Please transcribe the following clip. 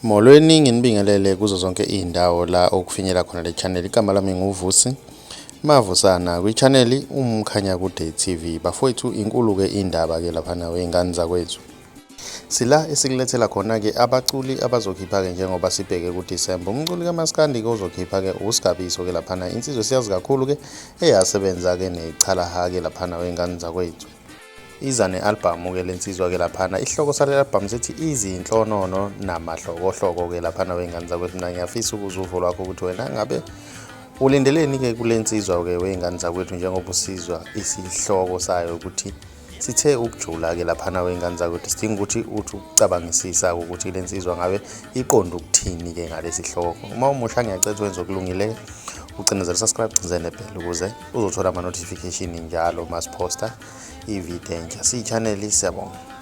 Molweni, nginibingelele kuzo zonke iy'ndawo la okufinyela khona le channel. Igama lami nguVusi Mavusana kwi-channel Umkhanyakude TV. Bafowethu, inkulu-ke indaba-ke laphana wey'ngane zakwethu. Sila esikulethela khona-ke abaculi abazokhipha-ke njengoba sibheke kuDisemba. Umculi kaMaskandi-ke ozokhipha-ke uSgabiso-ke laphana, insizwa esiyazi kakhulu-ke eyasebenza-ke nechalaha-ke laphana wey'ngane zakwethu. Iza ne-albhamu-ke le nsizwa-ke laphana. Isihloko sale albhamu sithi Izinhlonono Namahlokohloko-ke laphana wey'ngane zakwethu. Mina ngiyafisa ukuzwa uvo lwakho ukuthi wena ngabe ulindeleni-ke kule nsizwa-ke wey'ngane zakwethu njengoba usizwa isihloko sayo ukuthi sithe ukujula-ke laphana wey'ngane zakwethu. Sidinga ukuthi uthi ukucabangisisa-ke ukuthi le nsizwa ngabe iqonde ukuthini-ke ngalesi hloko. Uma umusha ngiyacela wenze okulungile-ke ucinezele subscribe, ucinezele nebhele ukuze uzothola ama-notification njalo masiphosta ividiyo entsha. Siyi-channel, siyabonga.